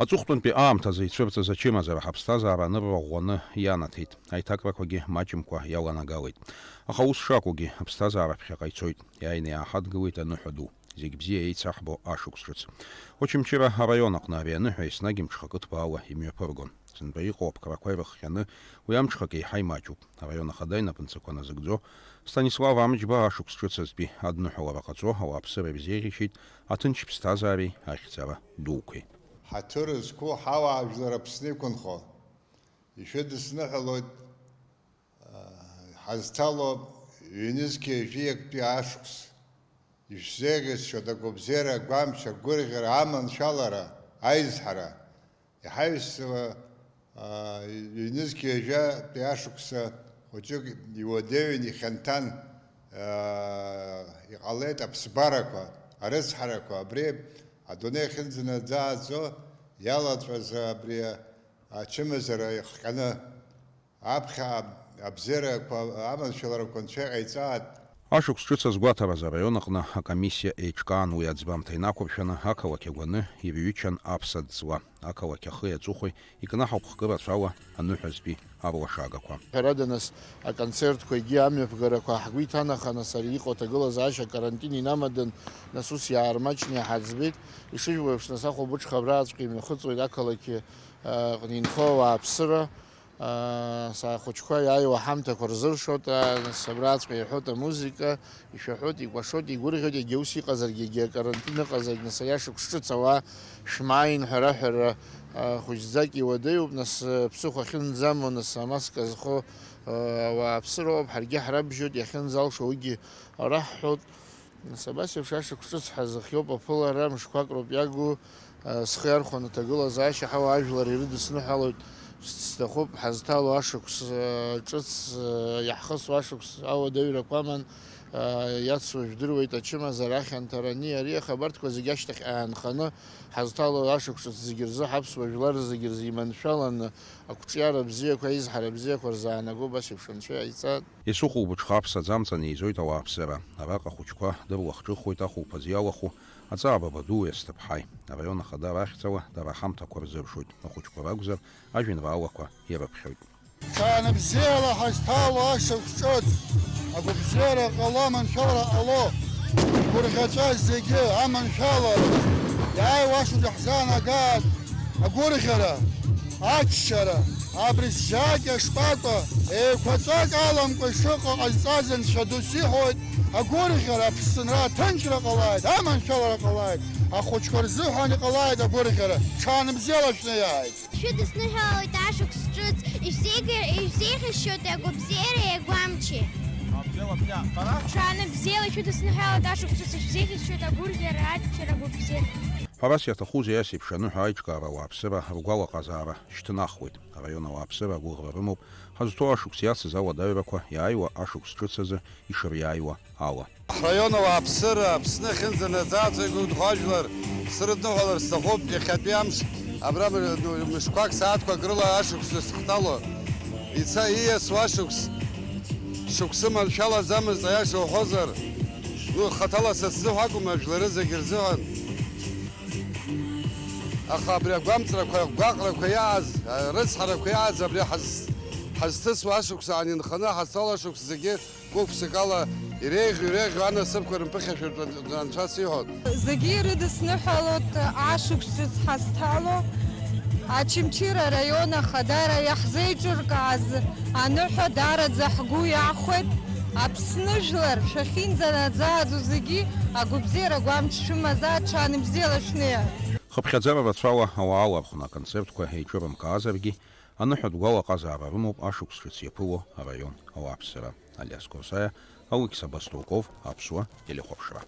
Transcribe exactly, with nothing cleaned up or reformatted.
Аҵыхәтәантәи аамҭазы ицәырҵыз ачымазара ҳаԥсҭазаара анырра ӷәӷәаны ианаҭеит, аиҭакрақәагьы маҷымкәа иаланагалеит. Аха ус шакәугьы, аԥсҭазаара ԥхьаҟа ицоит, иааины иааҳадгылеит аныҳәа ду, зегь бзиа еицаҳбо ашықәс ҿыц. Очамчыра араион аҟны ари аныҳәа еснагь мҽхакы ҭбаала имҩаԥыргон. Сынтәа иҟоу аԥкрақәа ирыхҟьаны, уи амҽхак еиҳа имаҷуп. Араион ахада инапынҵақәа назыгӡо Станислав Амҷба ашықәс ҿыц азтәи адныҳәалара ҟаҵо ауааԥсыра ирзеиӷьишьеит аҭынч ԥсҭазаареи ахьӡара дуқәеи. Ҳаҭыр зқәу ҳауаажәлар Аԥсны иқәынхо, ишәыдысныҳәалоит, аа, ҳазҭало ҩнызқьи жәаҩа актәи ашықәс. Ишәзеиӷьасшьоит агәабзиара, агәамч, агәырӷьара, аманшәалара, аизҳара. Иҳаҩсуа, аа, ҩнызқьи ҩажәатәи ашықәса хәыҷык иуадаҩын, ихьанҭан, аа, иҟалеит аԥсабарақәа, арыцҳарақәа, абри адунеи ахьынӡанаӡааӡо иалаҵәаз абри ачымазара ихҟьаны. Аԥхьа абзиарақәа, аманшәаларақәа Анцәа иҟаиҵааит. Ашықәс ҿыц азгәаҭараз араион аҟны акомиссиа еиҿкаан, уи аӡбамҭа инақәыршәаны ақалақь агәаны ирҩычан аԥса ҵла. Ақалақь ахи аҵыхәеи икнаҳауп хкы рацәала аныҳәазтәи арлашагақәа. Ҳәарада, нас, аконцертқәа егьи амҩаԥгарақәа ҳгәы иҭанаха, нас, ари иҟоу аҭагылазаашьа акарантин инамадан, нас, ус иаармаҷны иҳаӡбеит. Ишыжәбо еиԥш, нас, ахәылбыҽха абраҵәҟьа имҩахыҵуеит ақалақь, а, аҟны инхо ауааԥсыра. Аа, са ахәыҷқәа иааиуа ҳамҭақәа рзыршоит, аа, нас абраҵәҟьа иҳәоит амузыка, ишәаҳәоит, икәашоит, игәырӷьоит, егьа ус иҟазаргьы, егьа акарантин ыҟазаргь, нас ари ашықәс ҿыц ауаа шәмааин ҳәа раҳәара, аа, хәыҷӡак иуадаҩуп, нас, э, ԥсыхәа ахьынӡамоу, нас амаска зхоу, э, ауааԥсыроуп, ҳаргьы ҳрабжьоит, иахьынӡалшо уигьы раҳҳәоит. Нас абас еиԥш ашықәс ҿыц ҳазыхиоуп, аԥылара мышқәак роуп иагу, а, схы иархәаны аҭагылазаашьа ҳауаажәлар ирыдысныҳәалоит, сҭахуп ҳазҭало ашықәс, а, ҿыц, а, иаҳхысуа ашықәс ауадаҩрақәа аман, а, иацу жәдыруеит, ачымазара, ахьанҭара, ани, ари, аха абарҭқәа зегьы ашьҭахь аанханы ҳазҭало ашықәс ҿыц зегьы рзы, ҳаԥсуа жәлар зегьы рзы иманшәаланы, ақәҿиара бзиақәа, аизҳара бзиақәа рзаанаго убас еиԥш Анцәа иааиҵааит. Есыхәылбыҽха аԥсаӡ амца неизоит ауааԥсыра. Араҟа ахәыҷқәа дырлахҿыхуеит ахәылԥаз иалахәу аҵаа баба ду Есҭыԥҳаи. Араион ахада рахьӡала дара аҳамҭақәа рзыршоит, ахәыҷқәа ракәзар, ажәеинраалақәа ирыԥхьоит. Ҽаанбзиала ҳазҭало ашықәс ҿыц, агәабзиара ҟало, аманшәалара ҟало, гәырӷьаҵәа зегьы аманшәалара, иааиуа ашықәс иаҳзаанагааит агәырӷьара, аччара, абри зжьакьа шкәакәа, еиқәаҵәак аламкәа ишыҟоу ҟазҵаз Анцәа ду сиҳәоит, агәырӷьара, аԥсынра, аҭынчра ҟалааит, аманшәалара ҟалааит, ахәыҷқәа рзыҳәан иҟалааит агәырӷьара, ҽаанбзиала шәнеиааит. Шәыдысныҳәалоит ашықәс ҿыц, ишәзеиӷьа-, ишәзеиӷьасшьоит агәабзиареи агәамчи. Ҽаанбзиала шәыдысныҳәалоит ашықәс ҿыц, ишәзеиӷьасшьоит агәырӷьара, аччара, агәабзиара. Ҳәарас иаҭахузеи ас еиԥш аныҳәа аиҿкаара ауааԥсыра ргәалаҟазаара шьҭнахуеит. Араион ауааԥсыра агәыӷра рымоуп, ҳазҭоу ашықәс иацыз ауадаҩрақәа иааиуа ашықәс ҿыц азы ишыриааиуа ала. Ҳраион ауааԥсыра Аԥсны ахьынӡанаӡааӡо игәыдхо ажәлар срыдныҳәалар сҭахуп, иахьатәи амш абра мышқәак, сааҭқәак рыла ашықәс зыхҭало, ица ииасуа ашықәс, шықәсы маншәалаӡамызт, аиаша уҳәозар, ну, хаҭала са сзыҳәа акәым, ажәлары зегьы рзыҳәан. Аха абри агәамҵрақәа, агәаҟрақәа иааз, арыцҳарақәа иааз, абри ҳаз-, ҳазҭысуа ашықәс аан инханы ҳазҭало ашықәс зегьы гәык-ԥсыкала иреиӷьу, иреиӷьу анасыԥқәа рымԥыхьашәартә Анцәа сиҳәоит. Зегьы ирыдысныҳәалоит ашықәс ҿыц ҳазҭало. Очамчыра араион ахадара иаҳзеиҿыркааз аныҳәа даараӡа ҳгәы иахәеит. Аԥсны жәлар шәахьынӡанаӡааӡо зегьы агәабзиара гәамч шәымазааит, ҽаанбзиала шәнеи. Хыԥхьаӡара рацәала ауаа алархәны аконцертқәа еиҿырымказаргьы, аныҳәатә гәалаҟазаара рымоуп ашықәс ҿыц иаԥыло араион ауааԥсыра. Алиас Косаиа, Алықьса Баструков, Аԥсуа телехәаԥшра.